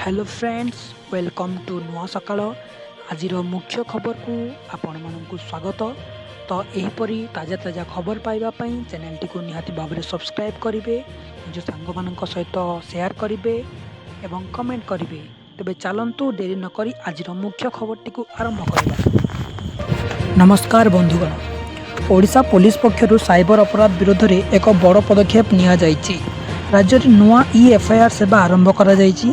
Hello friends, welcome to ନୂଆ ସକାଳ। ଆଜିର ମୁଖ୍ୟ ଖବରକୁ ଆପଣମାନଙ୍କୁ ସ୍ୱାଗତ। ତ ଏହିପରି ତାଜା ତାଜା ଖବର ପାଇବା ପାଇଁ ଚ୍ୟାନେଲଟିକୁ ନିହାତି ଭାବରେ ସବସ୍କ୍ରାଇବ୍ କରିବେ, ନିଜ ସାଙ୍ଗମାନଙ୍କ ସହିତ ସେୟାର କରିବେ ଏବଂ କମେଣ୍ଟ କରିବେ। ତେବେ ଚାଲନ୍ତୁ, ଡେରି ନକରି ଆଜିର ମୁଖ୍ୟ ଖବରଟିକୁ ଆରମ୍ଭ କରିବା। ନମସ୍କାର ବନ୍ଧୁଗଣ। ଓଡ଼ିଶା ପୋଲିସ ପକ୍ଷରୁ ସାଇବର ଅପରାଧ ବିରୋଧରେ ଏକ ବଡ଼ ପଦକ୍ଷେପ ନିଆଯାଇଛି। ରାଜ୍ୟରେ ନୂଆ ଇ-ଏଫ୍ଆଇଆର୍ ସେବା ଆରମ୍ଭ କରାଯାଇଛି।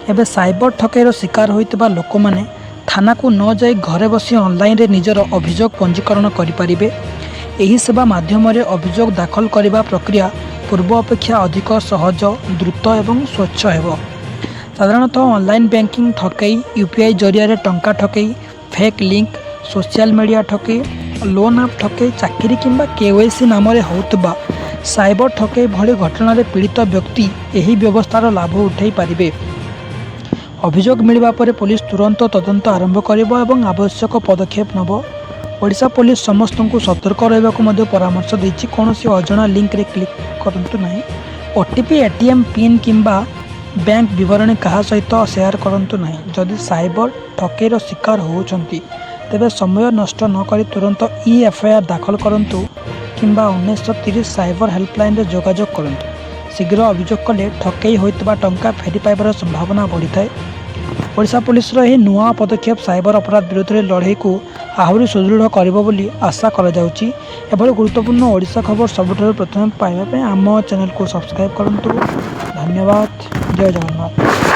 ଏବେ ସାଇବର ଠକେଇର ଶିକାର ହୋଇଥିବା ଲୋକମାନେ ଥାନାକୁ ନ ଯାଇ ଘରେ ବସି ଅନଲାଇନରେ ନିଜର ଅଭିଯୋଗ ପଞ୍ଜୀକରଣ କରିପାରିବେ। ଏହି ସେବା ମାଧ୍ୟମରେ ଅଭିଯୋଗ ଦାଖଲ କରିବା ପ୍ରକ୍ରିୟା ପୂର୍ବ ଅପେକ୍ଷା ଅଧିକ ସହଜ, ଦ୍ରୁତ ଏବଂ ସ୍ୱଚ୍ଛ ହେବ। ସାଧାରଣତଃ ଅନଲାଇନ୍ ବ୍ୟାଙ୍କିଂ ଠକେଇ, ୟୁପିଆଇ ଜରିଆରେ ଟଙ୍କା ଠକେଇ, ଫେକ୍ ଲିଙ୍କ, ସୋସିଆଲ ମିଡ଼ିଆ ଠକେଇ, ଲୋନ୍ ଆପ୍ ଠକେଇ, ଚାକିରି କିମ୍ବା କେୱାଇସି ନାମରେ ହେଉଥିବା ସାଇବର ଠକେଇ ଭଳି ଘଟଣାରେ ପୀଡ଼ିତ ବ୍ୟକ୍ତି ଏହି ବ୍ୟବସ୍ଥାର ଲାଭ ଉଠାଇ ପାରିବେ। ଅଭିଯୋଗ ମିଳିବା ପରେ ପୋଲିସ ତୁରନ୍ତ ତଦନ୍ତ ଆରମ୍ଭ କରିବ ଏବଂ ଆବଶ୍ୟକ ପଦକ୍ଷେପ ନେବ। ଓଡ଼ିଶା ପୋଲିସ ସମସ୍ତଙ୍କୁ ସତର୍କ ରହିବାକୁ ମଧ୍ୟ ପରାମର୍ଶ ଦେଇଛି। କୌଣସି ଅଜଣା ଲିଙ୍କରେ କ୍ଲିକ୍ କରନ୍ତୁ ନାହିଁ। ଓଟିପି, ଏଟିଏମ୍ ପିନ୍ କିମ୍ବା ବ୍ୟାଙ୍କ ବିବରଣୀ କାହା ସହିତ ସେୟାର କରନ୍ତୁ ନାହିଁ। ଯଦି ସାଇବର ଠକେଇର ଶିକାର ହେଉଛନ୍ତି, ତେବେ ସମୟ ନଷ୍ଟ ନକରି ତୁରନ୍ତ ଇ-ଏଫ୍ଆଇଆର୍ ଦାଖଲ କରନ୍ତୁ କିମ୍ବା 1930 ସାଇବର ହେଲ୍ପଲାଇନରେ ଯୋଗାଯୋଗ କରନ୍ତୁ। ଶୀଘ୍ର ଅଭିଯୋଗ କଲେ ଠକେଇ ହୋଇଥିବା ଟଙ୍କା ଫେରି ପାଇବାର ସମ୍ଭାବନା ବଢ଼ିଥାଏ। ଓଡ଼ିଶା ପୋଲିସର ଏହି ନୂଆ ପଦକ୍ଷେପ ସାଇବର ଅପରାଧ ବିରୋଧରେ ଲଢ଼େଇକୁ ଆହୁରି ସୁଦୃଢ଼ କରିବ ବୋଲି ଆଶା କରାଯାଉଛି। ଏଭଳି ଗୁରୁତ୍ୱପୂର୍ଣ୍ଣ ଓଡ଼ିଶା ଖବର ସବୁଠାରୁ ପ୍ରଥମେ ପାଇବା ପାଇଁ ଆମ ଚ୍ୟାନେଲକୁ ସବସ୍କ୍ରାଇବ୍ କରନ୍ତୁ। ଧନ୍ୟବାଦ। ଜୟ ଜଗନ୍ନାଥ।